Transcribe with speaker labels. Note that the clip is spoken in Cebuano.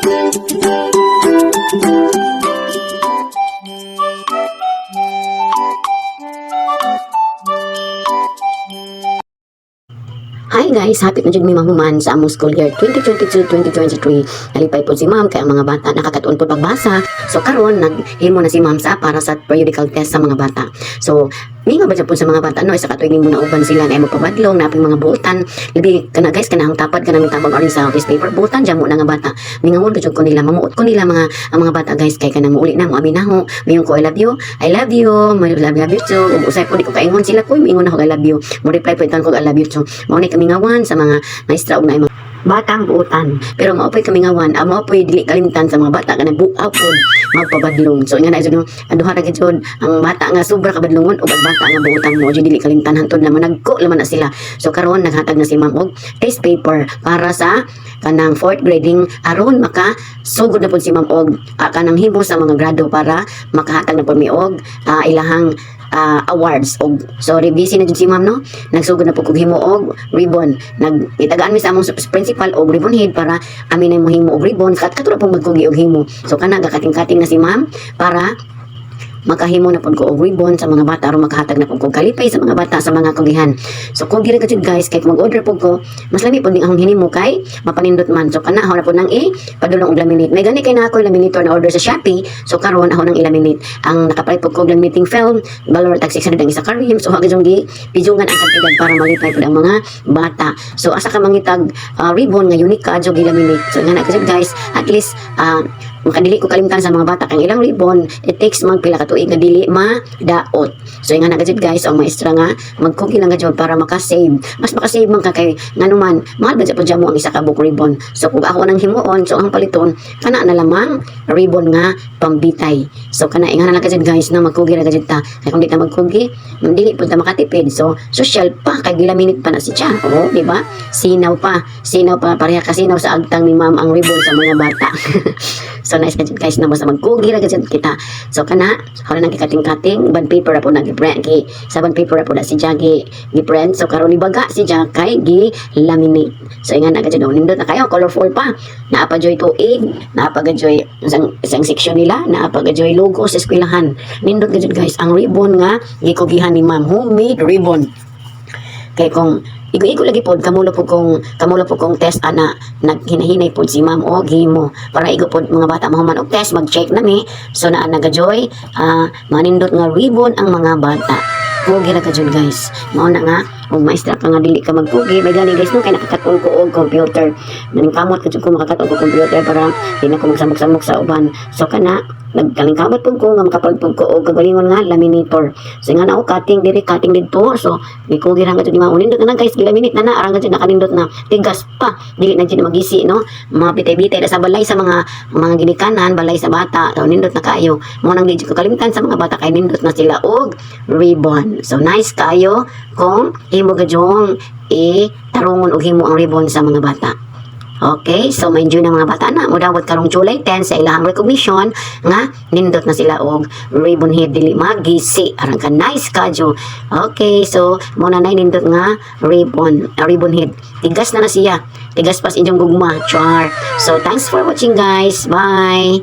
Speaker 1: Hi guys, hapit na jud mi mahuman sa among school year 2022-2023. Nalipay po si ma'am kay ang mga bata nakakatuon po pagbasa. So karon naghimo na si ma'am sa para sa periodical test sa mga bata. So mingaw ba dyan po sa mga bata, no, isa ka tuig nimo na uban sila na magpabadlong na mga buotan. Labi kana, guys, kanang tapad kanang tabang aring sa test paper, buotan dyan mo na nga bata. Mingawon ko jud ko nila, mamuot ko nila mga ang mga bata, guys, kay kanang muuli na mo abi na ho. Mayon ko, "I love you. I love you. I love, love you too." Ug usay po di ko kaingon sila ko, mingon ako, "I love you." Mo reply po ko, "I love you too." Mao ni kamingawan sa mga maestra ug na mga batang buotan. Pero mao po'y kamingawan, mao po'y dili kalimtan sa mga bata kanang buaw pod magpabadlong. So nga na jud, no, ang duha ra gyud, ang bata nga sobra kabadlongon ug ang bata nga buotan mo jud dili kalimtan hantod na managko laman na sila. So karon naghatag na si ma'am og test paper para sa kanang fourth grading aron maka sugod na pud si ma'am og kanang himo sa mga grado para makahatag na pud mi og ilahang awards og sorry, busy na jud si ma'am, no. Nagsugod na po kog himo og ribbon. Nag itagaan mi sa among principal og ribbon head para amin na mohimo og ribbon kat katura pong magkugi og himo. So kana gakating-kating na si ma'am para makahimo na pud ko og ribbon sa mga bata aron makahatag na pud ko kalipay sa mga bata sa mga kugihan. So kugi ra ka jud, guys, kay kung mag-order pud ko, mas lami pud ning akong hinimo kay mapanindot man. So kana ako na pud nang i padulong og laminate. May gani kay na ako laminator na order sa Shopee. So karon ako nang ilaminate. Ang nakapalit pud ko og laminating film, valor tag 600 ang isa ka ream. So hagit gi pijungan ang kantidad para malipay pud ang mga bata. So asa ka mangitag ribbon nga unique ka jud gilaminate? So nga na jud, guys, at least makadili ko kalimtan sa mga bata kang ilang ribbon, it takes mag pila ka tuig nga dili madaot. So nga na jud, guys, ang maestra nga magkugi lang jud para makasave. Mas makasave man ka kay nganuman mahal ba jud mo ang isa ka buok ribbon. So kung ako nang himuon, so ang paliton kana na lamang ribbon nga pambitay. So kana nga na lang jud, guys, na magkugi ra jud ta. Kay kung di ta magkugi, dili pud ta makatipid. So social pa kay gilaminate pa na si siya. Oo, di ba? Sinaw pa. Sinaw pa, pareha ka sinaw sa agtang ni ma'am ang ribbon sa mga bata. So nice ka jud, guys, na basta magkugi ra jud kita. So kana wala nang gikating-kating bond paper ra po na gi-print gi sa bond paper ra po na si Jagi gi-print. So karon ibaga si Jack kay gi laminate. So ingan na jud, nindot na kayo, colorful pa. Naa pa joy tuig, naa pa joy isang, isang section nila, naa pa joy logo sa eskwelahan. Nindot ka jud, guys, ang ribbon nga gikugihan ni ma'am, homemade ribbon. Kay kung igo-igo lagi pod kamulo pod kong test ana, naghinahinay pod si ma'am og himo para igo pod mga bata mahuman og test, mag-check na mi. So naa nagajoy manindot nga ribbon ang mga bata. Kugi ra ka jud, guys. Mao na nga og maestra ka nga dili ka magkugi. May gani, guys, no, kay nakakaton ko og computer. Naningkamot ka jud ko makakaton og computer para di na ko magsamok-samok sa uban. So kana nagkalingkamot pud ko nga makapalit pud ko og kagalingon nga laminator. So nga na ako cutting diri, cutting didto. So gikugi ra jud ni ma'am. Nindot na na, guys, gilaminate na na arang jud nakanindot na, tigas pa, dili na jud magisi, no, mga bitay-bitay na sa balay sa mga ginikanan, balay sa bata. So nindot na kaayo. Mo nang di jud ko kalimtan sa mga bata kay nindot na sila og ribbon. So nice kaayo kung imo gadyong i tarungon og himo ang ribbon sa mga bata. Okay, so ma-enjoy ng mga bata na mudawat karong July 10 sa ilahang recognition nga nindot na sila og ribbon head, dili magisi. Arang ka nice kadyo. Okay, so mo na nindot nga ribbon, ribbon head. Tigas na na siya. Tigas pas inyong gugma. Char. So thanks for watching, guys. Bye.